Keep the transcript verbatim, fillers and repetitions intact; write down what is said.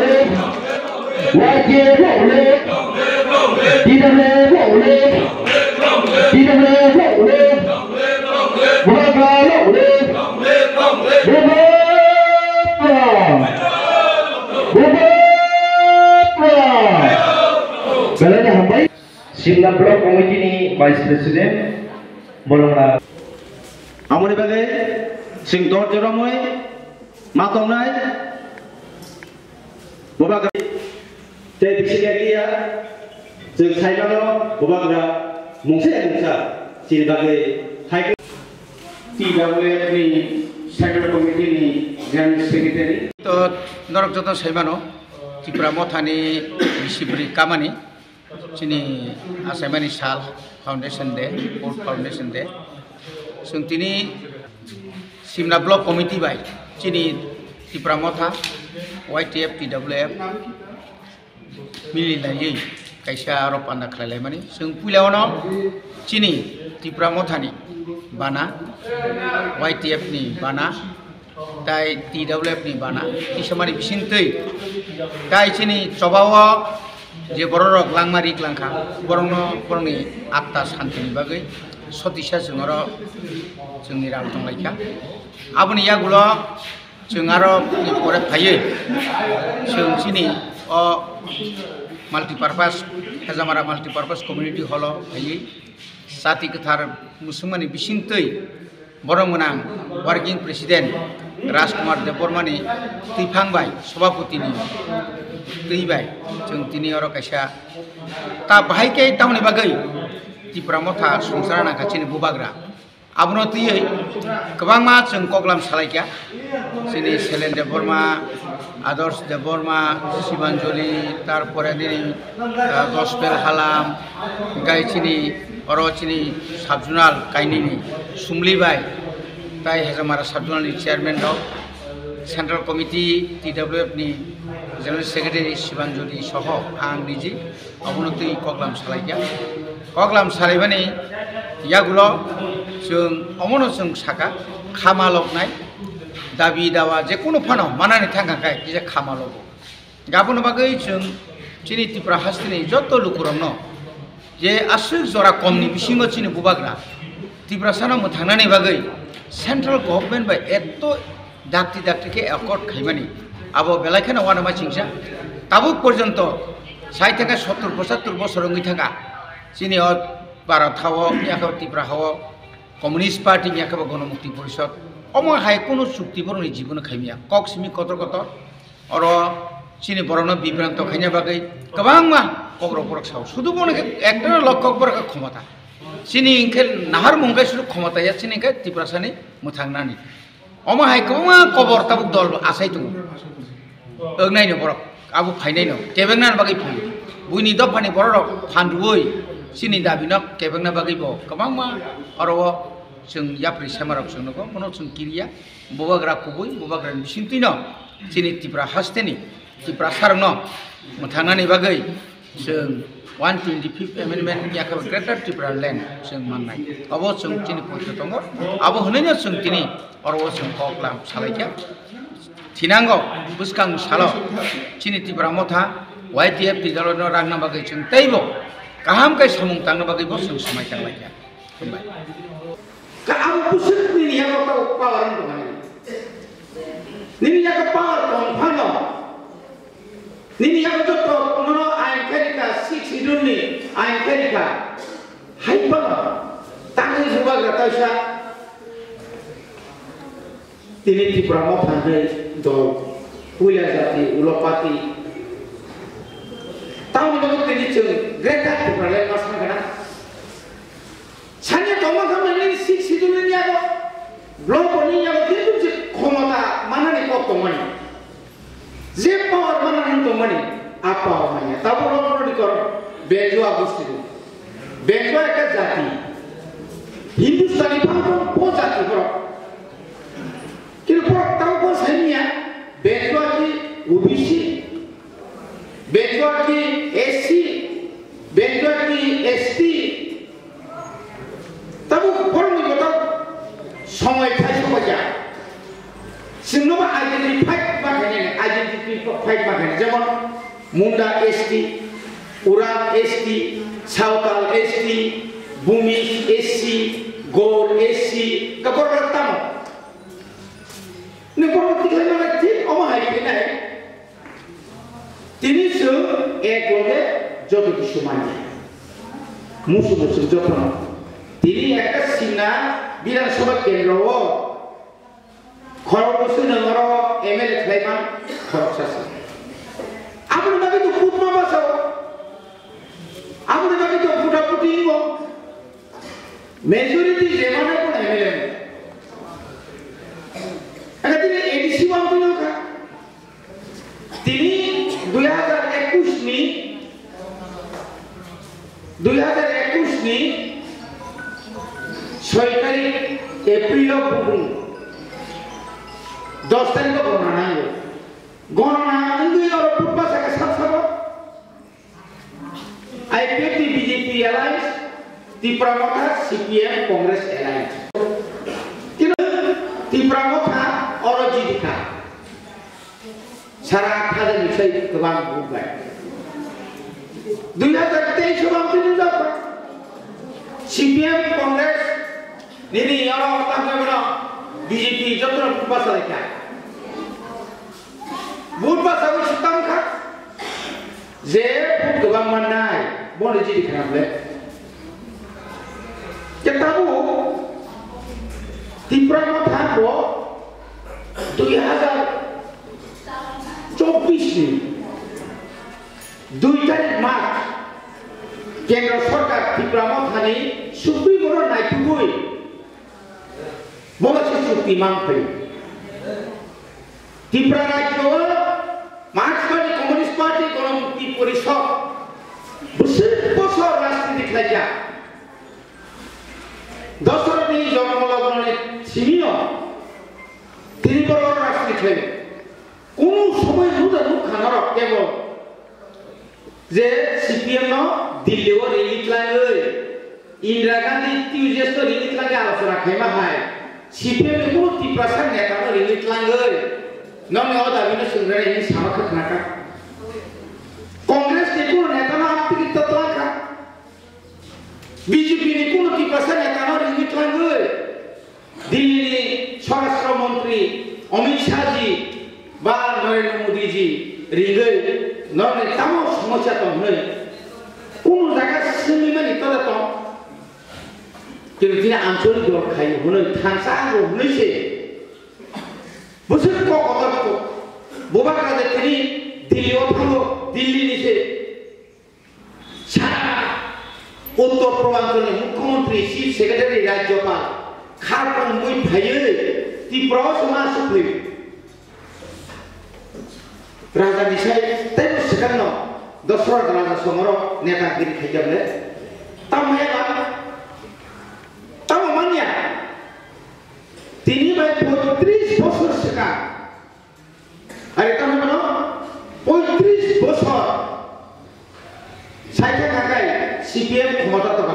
Y T F long live! T W F long live! T W F long live! Bubagra long live! Bubagra! Bubagra! Belai hambai. Simla Block Committee ni Vice President, borok na. Amoni bagwi chwng dor joromwi ma tongnai. Bubagra tei bisingo kiya chwng saimano Bubagra mungsa ya mungsa chini bagwi hai T W F ni Central Committee ni General Secretary. To norok joto saimano Tipra Mothani bisi bwrwi kamani. Chini achaimani sal, Foundation Day, Fourth Foundation Day. Chwng tini Simla Block Committee bai chini Tipra Motha, Y T F, T W F mili laiwi kaisa aro panda khlai laimani. Chwng puila ono chini Tipra Mothani bana, Y T F ni bana, tai T W F ni bana, kisamani bisingtwi, tai chini chobao je bororok langma rik langkha, borokno, borokni atta santini bagwi sotisa chwng oro chwngni ral tonglaikha. Aboni yagulo chwng aro pore phaiwi chwng chini o multipurpose, Hejamara Multipurpose Community Hall o phaiwi chati kwthar mwswngmani bisingtwi borok gwnang working president Rajkumar Debbarmani twiphang bai, sobaputini twi bai chwng tini oro kaisa ta bahai khe tamoni bagwi Tipra Motha songchar nangkha chini bubagra. Abono twiwi kwbangma chwng koklam salaikha. Chini Selen Debbarma, Adarsh Debbarma, Sibanjali, tarpore nini, ah, Gospel Halam, gai chini oro chini subzonal kainwini Sumli bai, tai Hejamara subzonal ni chairman rok, Central Committee T W F ni General Secretary Sibanjali soho ang niji. Abono twi koklam salaikha. Koklam salaimani yagulo chwng omono chwng saka, khama loknai, dabi dawa je kunu phano manani thangkha khe kisa khama logo. Abono bagwi chwng chini Tripura hasteni joto lukurokno je aswk jora komni bisingo chini bubagra Tiprasano mwthangnani bagwi central government bai eto dakti dakti khe accord khaimani, abo belai kheno uanama chingsa. Tabuk porjonto sai thangkha sottur pochattur bosor wngwi thangkha. Chini o Bharat hao, yakhe Tripura hao, Communist Party, yakhe Ganamukti Porishad, omo hai kunu chukti borokni jibono khaimya. Kok simi kotor kotor, oro chini borokno bibranto khaina bagwi kwbangma kokrok borok sao. Sudu bono khe ekta lok kok borok khe khomota. Chini hinkhe nahar mungkai sudu khomota ya, chini hinkhe Tiprasani mwthangnani. Omo hai kwbangma kobor tabuk dol achai tongo. Wngnaino borok, abo phainaino, kebengna bagwi phaio. Buini dophani bororok phan rwui chini dabino kebengna bagwi bo kwbangma oro o chwng yapri semarok chwng nugo, bono chwng kiriya. Bubagra kubui, bubagrani bisingtwino chini Tripura hasteni Tiprasarokno mwthangnani bagwi chwng one twenty-fifth amendment yakhe Greater Tripura Land chwng mannai. Abo chwng chini poito tongo. Abo hwnwino chwng tini oro o chwng koklam salaikha. Thinango bwskang salo chini Tipra Motha Y T F T dolono rangna bagwi chwng teibo kaham khe samung tangna bagwi bo chwng swmai tanglaikha. Hambai. Ka abo bwswk nini yago tau power wng tongmani. Nini yago power tong phano. Nini yago joto nono ain khairikha, Sixth Schedule ni ain khairikha. Hai phano tangwi bubagra taisa. Tini Tripura Motha hwnwi dol, puila jati, ulo party. Tamoni bagwi tini chwng Greater Tripura Land ma sangkha. Sanya tongma khamani Sixth Schedule ni yago, block ni yago, kintu je khomota manani kok tongmani. Je power manani tongmani, a power manya. Tabuk rok rok ni kor, Bejua gosti do. Bejua ekta jati. Hindustani phang phang po jati borok. Kintu borok tabuk bo sanya, Bejua ki O B C, Bejua ki S C, Bejua ki S T, tabuk borokni kotor somoi phai sobaikha. Chwngno ba identify ma khainai, identify Jemon Munda S T, Urak S T, Sawtal S T, Bhumis S C, Gour S C, kaborok tamo. Ni borok tiklai mana thik omo hai khe nai. Tini chwng ek loge joto kisu manya. Musu musu jotono. Tini ekta sina Bidhan Sabha kendro o khorok musu nang oro M L A khlai man khorok sasa. Aboni bagwi to kutma basa o. Aboni bagwi to puta puti ingo. Majority jemana ko M L A. Aga tini A D C wang tino kha. Tini dui hajar ekush ni, dui hajar ekush ni soi tarik April o bubung dos tarik o gonana nango. Gonana wngwi oro purba saka sab sabo. I P F T B J P alliance, Tipra Motha C P M Congress alliance. Kino Tipra Motha oro jidikha. Sara khajani sai kwbang bubai. Dui hajar teis o bam tini japa. C P M Congress nini oro tamne bono B J P jotono buba salaikha. Buba sawi sitang kha. Je buba kwbang mannai, boni jiri khana ble. Ketabu Tipra Motha bo dui hajar chobbish ni dui tarik March Kendra Sorkar Tipra Mothani Supreme Court o naitugwi bono se chukti mang phai. Tipra rajyo o Marxbadi Communist Party Ganamukti Porishad bwswk bosor rajniti khlaijak. Dosarani jonmo logno ni simi o tini borok rajniti khlai. Kunu somoi nuda nukha norok kebo je C P M no Delhi o ringwi tlangwi, Indira Gandhi Tuesdays no ringwi tlangwi alochona khaima hai, C P M ni kunu Tiprasa neta no ringwi tlangwi, nokni o dabi no chwng rani hinwi sama khe khna kha. Congress ni kunu neta no amtwkwi to tlang kha. B J P ni kunu Tiprasa neta no ringwi tlangwi, Delhi ni Swarashtra Montri Amit Shah ji ba Narendra Modi ji ringwi norokni tamo somosya tong hwnwi kunu jaga swngwi mani tola tong. Kintu tini anchalik dol khai hwnwi thansa ang hwnwi se bwswk kok kotor kok. Bubagra je tini Delhi o thango, Delhi ni se Sara Uttor Purbanchal ni Mukhyamantri, Chief Secretary, Rajyapal khar tongwi phaiwi Tripura o se ma aswk phaiwi. Raja ni sai teibo swkang no Dosrot Raja songoro netagiri khaijak le. Tamo ya ba? Tamo manya? Tini bai poitris bosor swkang. Are tamo no poitris bosor saikha khakai C P M khomota tong.